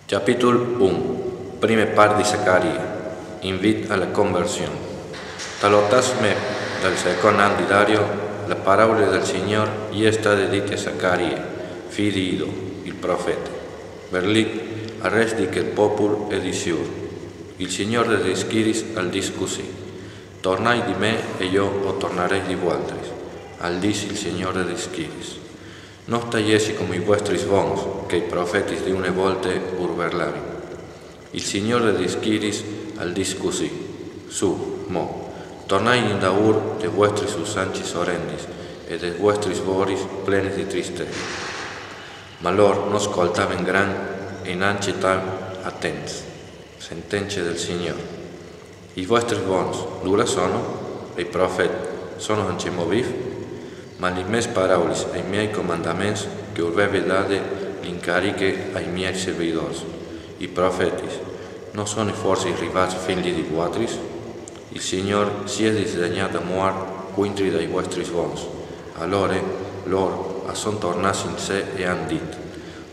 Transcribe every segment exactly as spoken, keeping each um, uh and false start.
Capítol un. Prime part di Zacarie. Invit a la conversion. Tal otàs mes dal second an di Dario, la paraula dal Signor i è stade dite a Zacarie, fi di Ido, il profete: Verlì, al rest di chel pòpol e di siur. Il Signor des eschiris al dis cussì: Tornait di me e jo o tornarès di voaltris, al dis il Signor des eschiris. No stait jessi com i vuestris vons, che i profetis di une volte ur verlavin. Il Signor des eschiris al dis cussì: Sù, mo, tornait indaur des vuestris usancis orendis e des vuestris voris plenis di tristesa. Ma lor no scoltavin gran e nancje tant atents. Sentence dal Signor. I vuestris vons dulà sono? E i profets sono ancjemò vîfs? Ma lis mês paraulis e i miei comandaments che ur veve dade l'incariche ai miei servidors, i profetis, no sono forsit rivâts fin li di voaltris? Il Signor si è disdegnât a muart cuintri dai vuestris vons. Alore lor a son tornâts in se e a àn dit: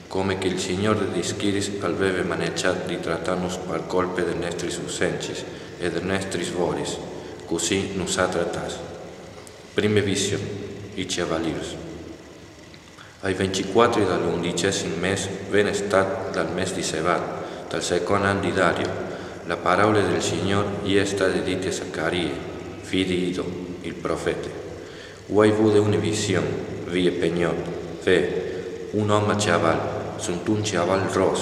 Come che il Signor des eschiris al veve maneçât di tratânus par colpe des nestris usancis e des nestris voris, cussì nus à tratâts. Prime vision. I cjavalîrs. Ai vincjecuatri dal undicessim mês, vene stât dal mês di Sebat, tal second an di Dario, la paraula dal Signor i è stade dite a Zacarie, fi di Ido, il profete: O ai vude une vision, vie pe gnot, ve, un om a cjaval, suntun cjaval ros,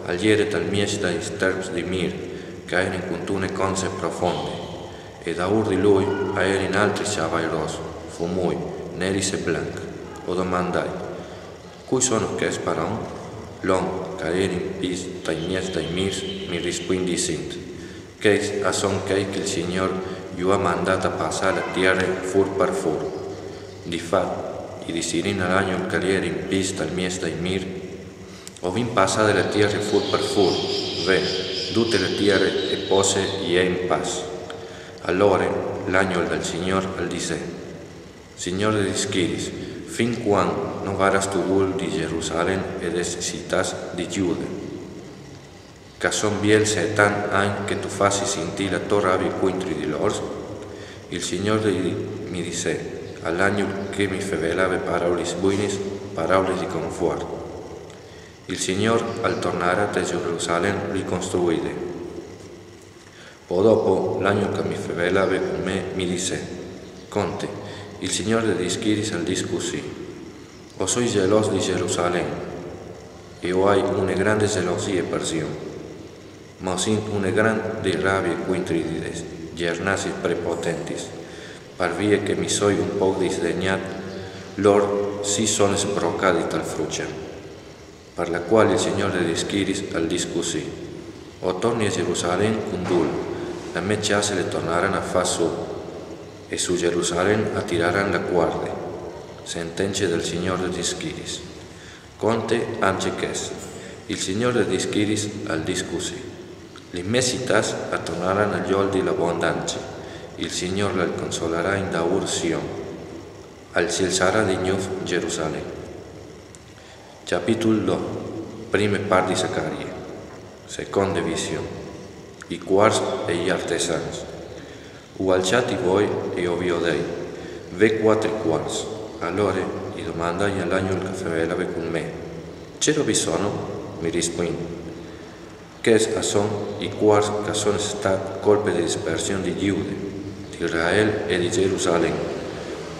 al jere tal mieç dai sterps di mir, ch'a jerin cuntune conze profonde, e daur di lui a jerin altris cjavai ros, fumui, neris e blancs. O domandai: Cui sono chescj, paron? L'om ch'a jere in pîts tai mieç dai mirs mi rispuìn disint: Chescj a son chei che il Signor ju à mandât a passâ la tiere fûr par fûr. Di fat, i disirìn al agnul ch'al jere in pîts tal mieç dai mir: O vin passade la tiere fûr par fûr, ve, dute la tiere e posse i è in pas. Alore l'agnul dal Signor al disè: Signor des eschiris, fin cuant no varâstu dûl di Gjerusalem e des citâts di Gjude? Ch'a son bielhs e tant agns che tu fasis sintî la tô rabie cuintri di lôr? Il Signor mi disè, al agnul che mi fevelave paraulis buinis, paraulis di confuart: Il Signor al tornarà te Gjerusalem riconstruide. Po dopo, l'agnul ch'a mi fevelave cun me mi disè: Conte, il Signor des eschiris al dis cussì: O soi gjelôs di Gjerusalem, e o ai une grande gjelosie par Sion. Ma o sint une grande rabie cuintri di des gjernasis prepotentis, par vie che mi soi un pôc disdegnât lôr, si son sbrocadis tal fruç. Par la cuâl il Signor des eschiris al dis cussì: O torni a Gjerusalem cun dûl, la mê cjace le tornaran a fâ sù, e su Gjerusalem a tiraran la cuarde. Sentence dal Signor des eschiris. Conte ancje chest: il Signor des eschiris al dis cussì: Lis mês citâts a tornaran a gjoldi la bondancie, il Signor al consolarà indaur Sion, al cjalçarà di gnûf Gjerusalem. Capitol doi. Prime part di Zacarie. Seconde vision. I cuars e i artesans. O ai alçât i voi e o viodei, ve, cuatri cuars. Alore i domandai al agnul ch'a fevelave cun me: Ce robe sono? Mi rispuìn: Chescj a son i cuars ch'a son stâts colpe di dispersion di Gjude, di Israel e di Gjerusalem.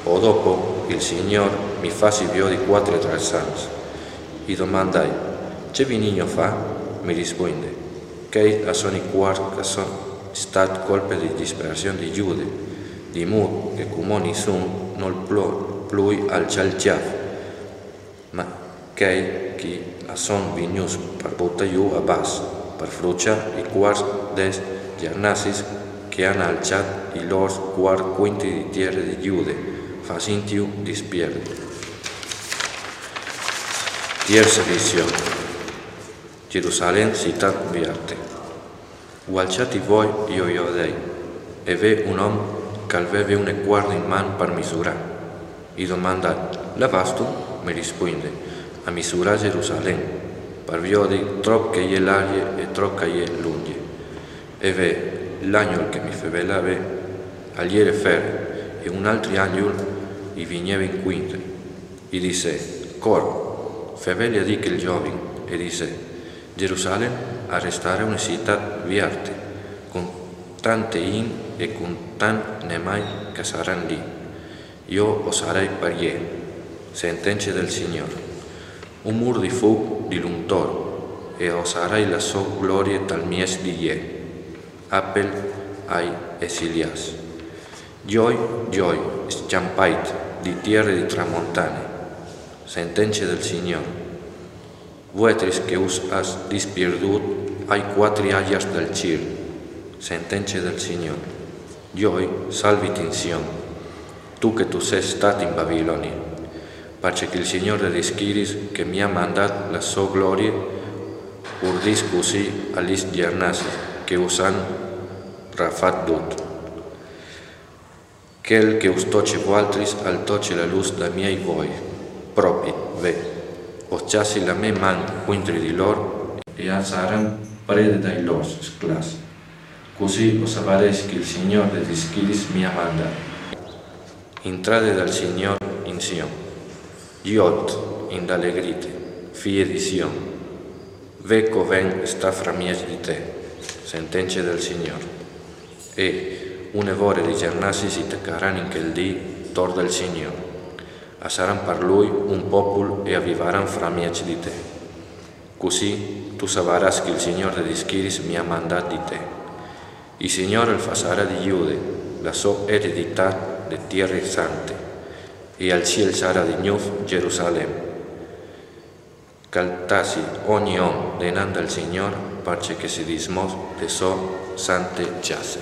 Po dopo il Signor mi fasi viodi cuatri artesans. I domandai: Ce vignîno a fâ? Mi rispuinde: Chei a son i cuars ch'a son stâts colpe di dispersion di Gjude, di mût che cumò nissun nol pol plui alçâ il cjâf. Ma chei chi a son vignûts par butâ jù a bas, par fruçâ i cuars des gjernasis, che a àn alçât i lôr cuars cuintri di tiere di Gjude, fasintju dispierde. Tierce vision. Gjerusalem, citât vierte. O ai alçât i voi e o viodei, e ve, un om ch'al veve une cuarde in man par misurâ. I domandai: La vâstu? Mi rispuinde: A misurâ Gjerusalem. par viodi trop che e je largje e trop che e je lungje. E ve, l'agnul che mi fevelave al jere fer, e un altri agnul i vigneve incuintri. I disse: Cor, fevele a di chel giovin, e disse: Gerusalem al restarà une cità vierte, cun tante int e cun tant nemai che saran li. Jo o sarai par jê, sentence dal Signor. Un mur di fuc di luntor, e o sarai la so glorie tal mieç di jê. Apel ai esiliâts. Joi, joi, scjampait di tiere di tramontane, sentence dal Signor. Vuetris che us âs dispierdût ai cuatri aiars dal cîl, sentence dal Signor. Joi, salvit in Sion, tu che tu sês stât in Babilonie, parcè che il Signor des schiriis che mi à mandât la so glorie, ur dîs cussì a lis gjernacis che us àn rafat dut. Chel che us toce vualtris al toce la lûs da miei voi, propit, ve, o cjassi la mê man cuintri di lôr, e a saran prede dai lôr sclâfs. Cussì o savarês che il Signor des schiriis mi à mandât. Intrade dal Signor in Sion. Jot, indalegrite, fie di Sion. Ve che o ven stâ framieç di te, sentence dal Signor. E une vore di gjernacis i tacaran in chel dì tor dal Signor. A saran par lui un popul e a vivaran framieç di te. Cussì tu savarâs che il Signor des schiriis mi à mandât di te. Il Signor al fasarà di Jude la so ereditât de tiere sante, e al cîl sarà di gnûf Gerusalem. Che al tasi ogni om denant dal Signor, parcè che si dismos de so sante cjase.